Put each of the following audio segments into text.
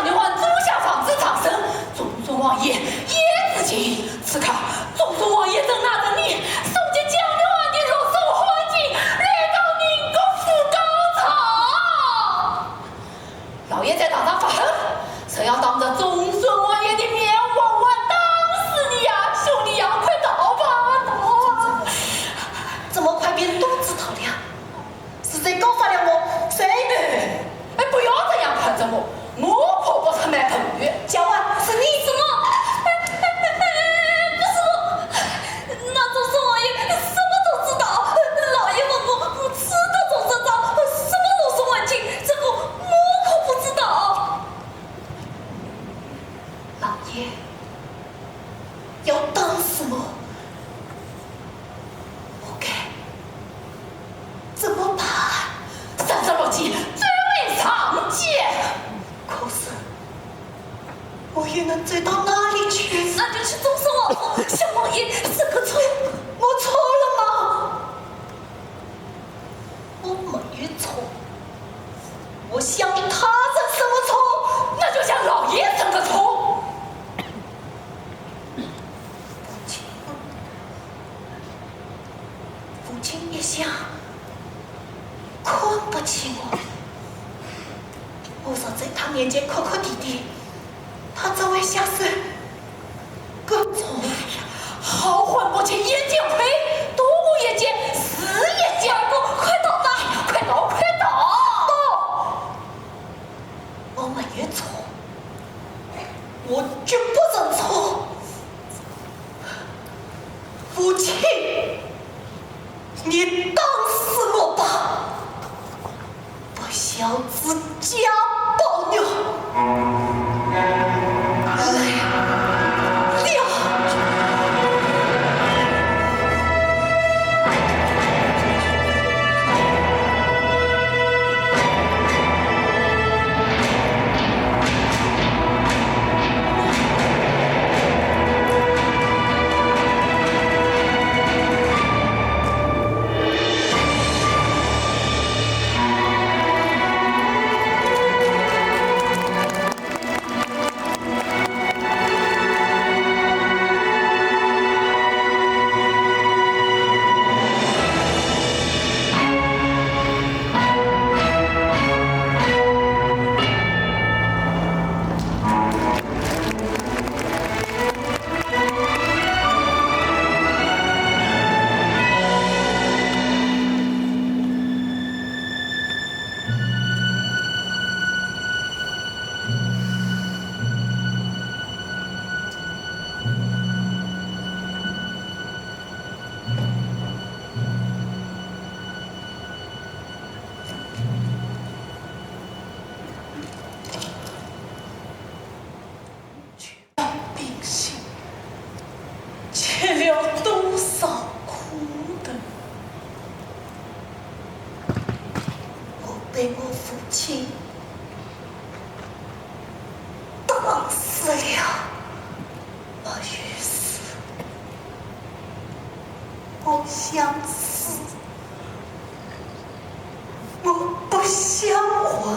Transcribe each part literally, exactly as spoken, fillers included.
江南王朱家房子上升，中书王爷叶知县。此刻，中书王爷正拿着你送进江南王的六色花金来到宁国府告状。老爷在堂上发狠，说要当着中书王爷的面活活打死你呀，兄弟呀，快逃吧，逃啊！怎么快变肚子疼了？ 是谁告发了我？谁？哎，哎，不要这样看着我，我可不是卖朋友。小婉，是你。什么？哎，哎，哎，哎，不是我。那中书王爷什么都知道，老爷问我，我知道中书招，什么都是问清，这个我可不知道。老爷要打死我，我该 怎么办？三十六计，最为上计。可是，我又能走到哪里去？那就去中书王府，向王爷认个错。我错了吗？我没有错，我向他认什么错？那就向老爷认个错。 父亲，父亲一向看不起我，我若在他面前哭哭啼啼，他只会下手更重。好汉不吃眼前亏，多过眼前是眼前。快逃吧，快逃，快逃！不，我没有错。 我绝不认错。父亲，你打死我吧，不孝之家暴虐！来呀！冰心，吃了多少苦头。我被我父亲打死了，没有死。我想死。 我不想活，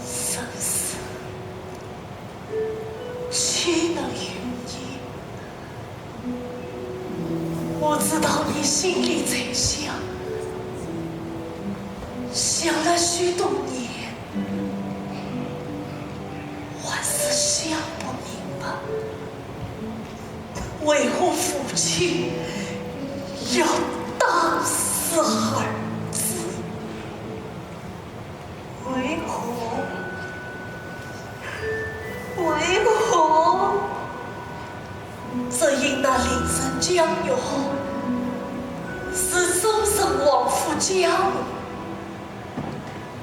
生死岂能由你？我知道你心里在想，想了许多年，还是想不明白。 为何父亲要打死儿子？为何？为何？只因那令人将军是中书王府家奴。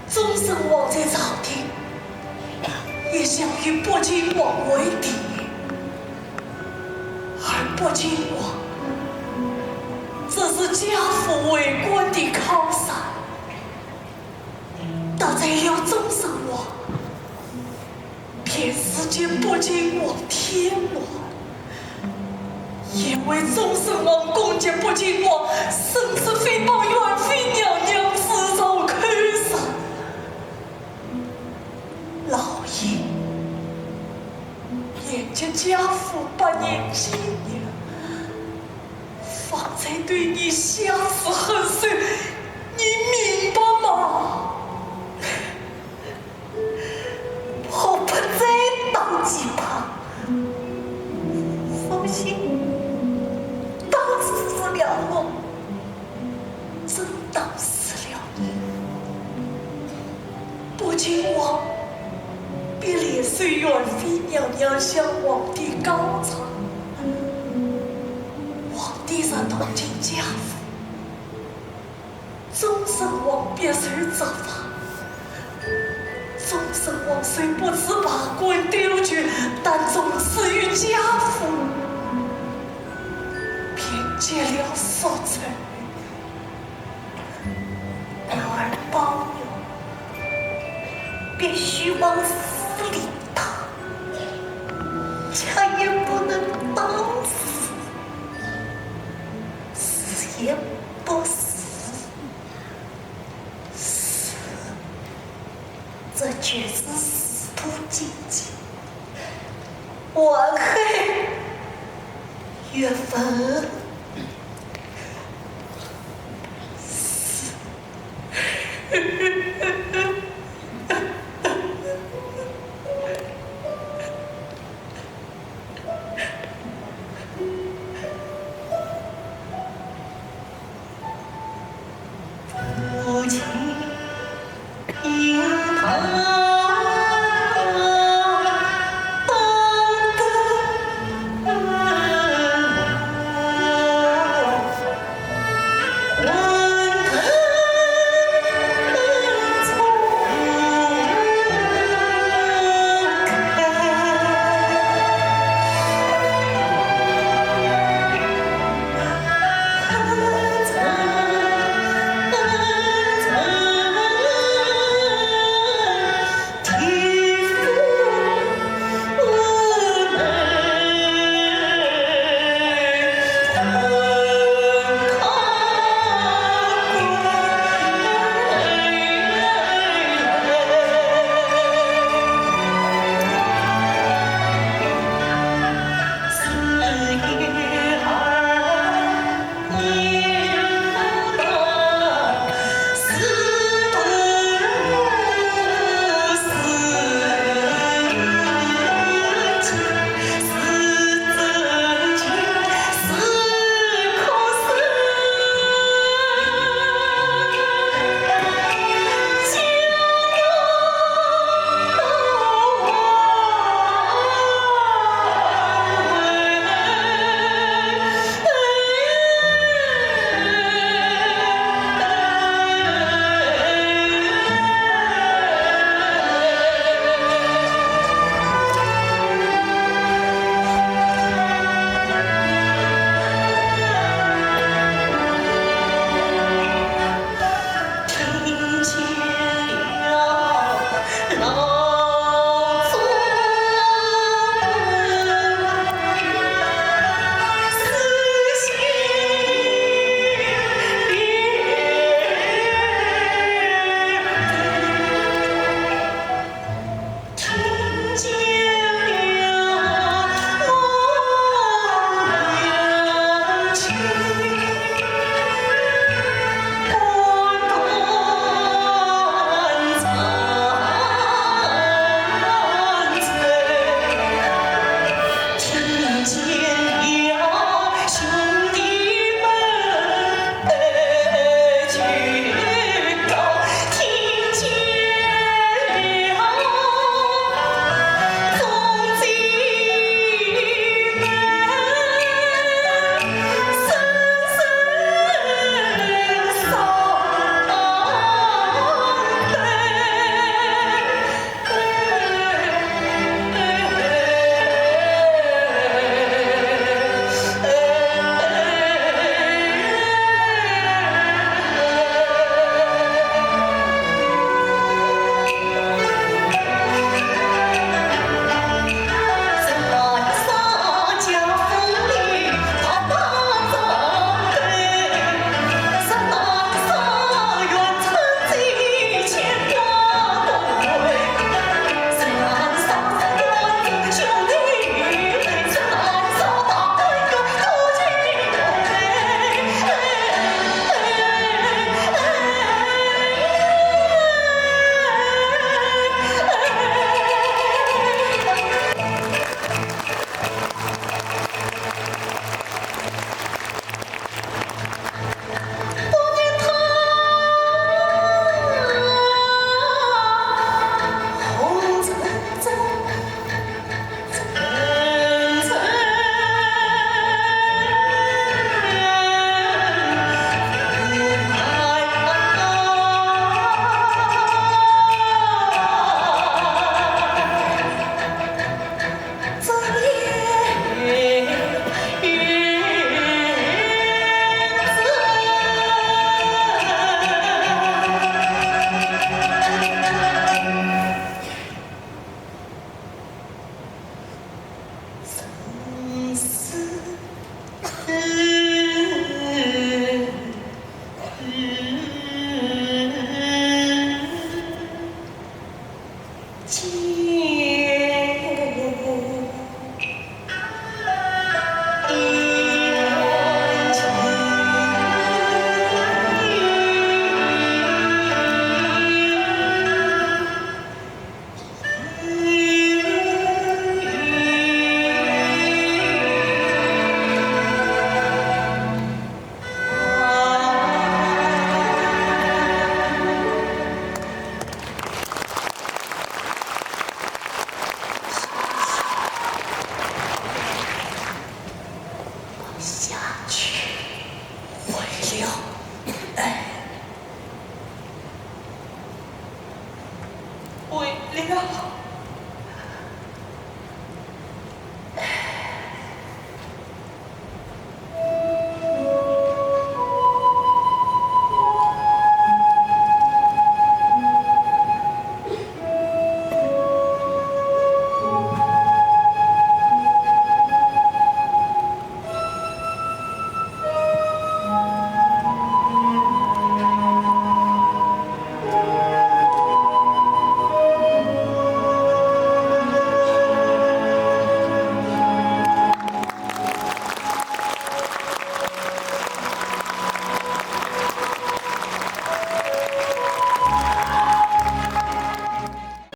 中书王在朝廷一向以北静王为帝，而北静王只是家父为官的靠山。得罪了中书王，便是给北静王添乱。 因为中书王攻击北静王，甚至诽谤元妃娘娘自造口舌。老你念及家父百年纪念，方才对你相思恨深，你明白吗？我不再当其他，放心，当死了我，真当死了你。 不仅我，便连随元妃娘娘向皇帝告状，皇帝若动听家父，终身王必受责罚。终身王虽不知罢官丢职，但从此与家父便结了宿仇。 我儿宝玉必须往死里打，却也不能打死，死也不死。死，这就是司徒金京，我恨与恨。下去，毁了，哎，毁了。